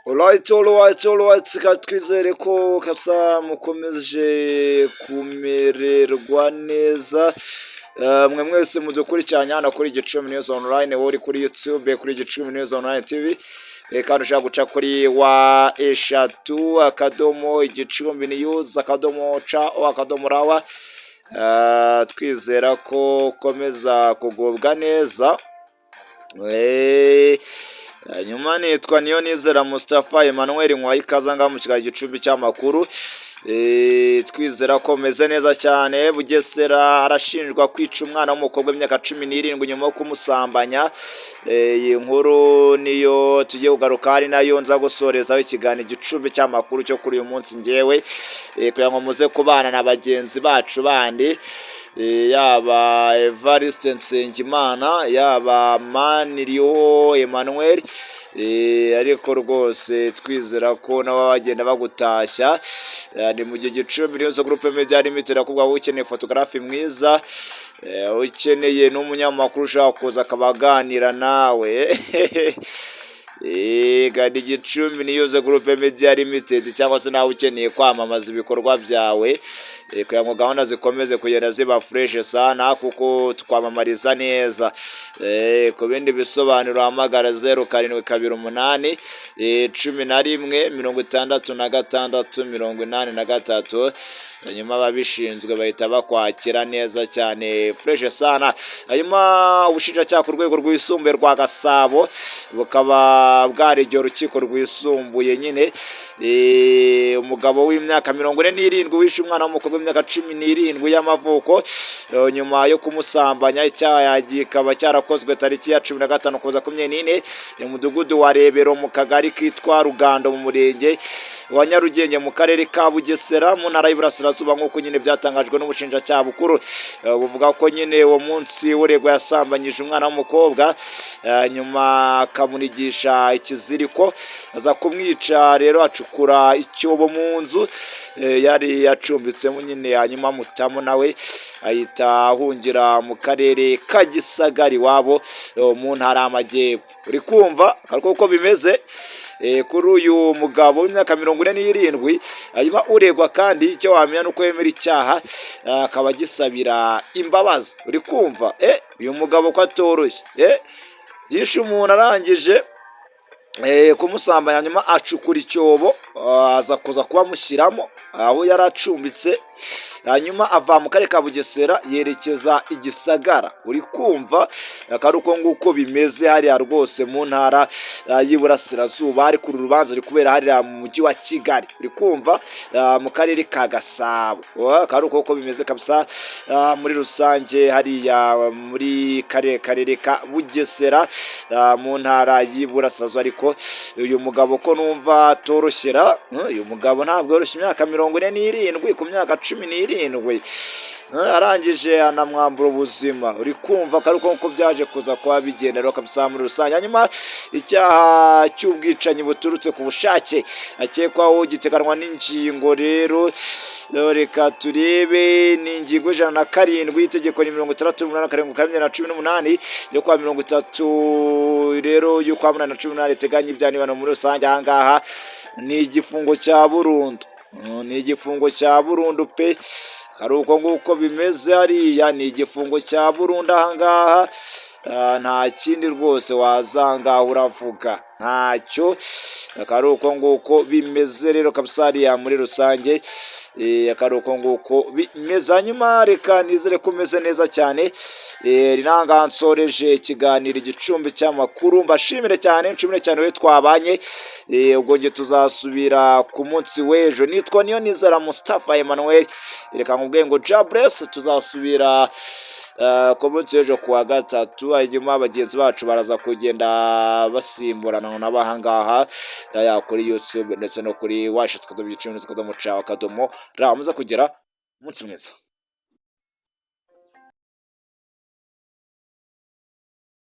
Alright, alright, alright, reka twizere ko kabisa mukomeje kumererwa neza. Mwe mwese mudukurikiranye hano kuri Gicumbi News Online, wowe uri kuri YouTube kuri Gicumbi News Online TV, kandi ushobora guca kuri www.gicumbinewsakadomo co.rw. Twizera ko ukomeza kugubwa neza. Hanyuma nitwa Niyonizera Mustafa Emmanuel, nkwaye ikaze ngaha mu kiganiro Gicumbi cy'amakuru. Twizera ko meze neza cyane. Bugesera arashinjwa kwica umwana w'umukobwa w'imyaka 17 nyuma yo kumusambanya. Iyi nkuru niyo tugiye kugaruka, ari nayo nza gusorezaho ikiganiro Gicumbi cy'amakuru cyo kuri uyu munsi ngewe, kugira ngo muze kubana na bagenzi bacu bandi, yaba Evariste Nsengimana, yaba Maniriho Emmanuel, ariko rwose twizera ko nabo bagenda bagutashya. Ni mu gihe Gicumbi News Group Media Limited akubwira ko ukeneye photographe mwiza, ukeneye n'umunyamakuru ushobora kuza akaba aganira nawe. Gana Gicumbi News Group Media Limited, cyangwa se nawe ukeneye kwamamaza ibikorwa byawe, kugira ngo gahunda zikomeze kugenda ziba fresh sana, kuko twamamariza neza. Ku bindi bisobanuro hamagara 0728 11 66 83, hanyuma ababishinzwe bahita bakwakira neza cyane, fresh sana. Hanyuma ubushinjacyaha ku rwego rwisumbuye rwa Gasabo bukaba bwaregeye urukiko rwisumbuye nyine umugabo w'imyaka 47 wishe umwana w'umukobwa w'imyaka 17 y'amavuko, nyuma yo kumusambanya. Icyaha kikaba cyarakozwe tariki ya 15 Ukuboza 24, mu mudugudu wa Rebero, mu kagari kitwa Rugando, mu murenge wa Nyarugenge, mu karere ka Bugesera, mu ntara y'Iburasirazuba, nk'uko nyine byatangajwe n'ubushinjacyaha bukuru. Buvuga ko nyine uwo munsi uregwa yasambanyije umwana w'umukobwa, nyuma akamunigisha ikiziriko, aza kumwica rero acukura icyobo mu nzu yari yacumbitsemo nyine, hanyuma amutamo, nawe ahita ahungira mu karere ka Gisagara iwabo, mu ntara y'Amajyepfo. Uri kumva ariko uko bimeze kuri uyu mugabo w'imyaka 47. Hanyuma uregwa kandi icyo wamenya ni uko yemera icyaha, akaba agisabira imbabazi. Uri kumva uyu mugabo ko atoroshye? Yishe umuntu arangije kumusambanya, nyuma acukura icyobo, aza kuza kuba amushyiramo aho yari acumbitse, hanyuma ava mu karere ka Bugesera yerekeza i Gisagara. Uri kumva akaba ari uko nguko bimeze hariya rwose mu ntara y'Iburasirazuba, ariko uru rubanza ruri kubera hariya mu mujyi wa Kigali, uri kumva, mu karere ka Gasabo. Akaba ari uko uko bimeze kabisa muri rusange hariya muri kariya karere ka Bugesera, mu ntara y'Iburasirazuba. Ariko uyu mugabo ko numva atoroshyera? Uyu mugabo ntabwo yoroshye, imyaka 47 ku myaka 17, arangije anamwambura ubuzima. Uri kumva ko ari uko nguko byaje kuza kuba bigenda rero kabisa muri rusange. Hanyuma icyaha cy'ubwicanyi buturutse ku bushake akekwaho giteganwa n'ingingo rero, reka turebe, ni ingingo 107 y'itegeko ni 68/2018 yo kwa 30 rero y'ukwa munani na 18, riteganya ibyaha n'ibihano muri rusange. Aha ngaha ni igifungo cya burundu, ni igifungo cya burundu pe. Ari uko nguko bimeze hariya, ni igifungo cya burundu aha ngaha. Nta kindi rwose wazangaha uravuga, ntacyo. Akaba ari uko nguko bimeze rero kabisa hariya muri rusange, akaba ari uko nguko bimeze. Hanyuma reka nizere ko umeze neza cyane. Rinanga nsoreje ikiganiro Igicumbi cy'amakuru, mbashimire cyane, nshimire cyane we twabanye. Ubwo nge tuzasubira ku munsi w'ejo. Nitwa Niyonizera Mustafa Emmanuel, reka nkubwiye ngo Jah bless. Tuzasubira ku munsi w'ejo kuwa gatatu, hanyuma bagenzi bacu baraza kugenda basimburana nabo aha ngaha kuri YouTube ndetse no kuri www.gicumbi.co.rw. Muze kugira umunsi mwiza.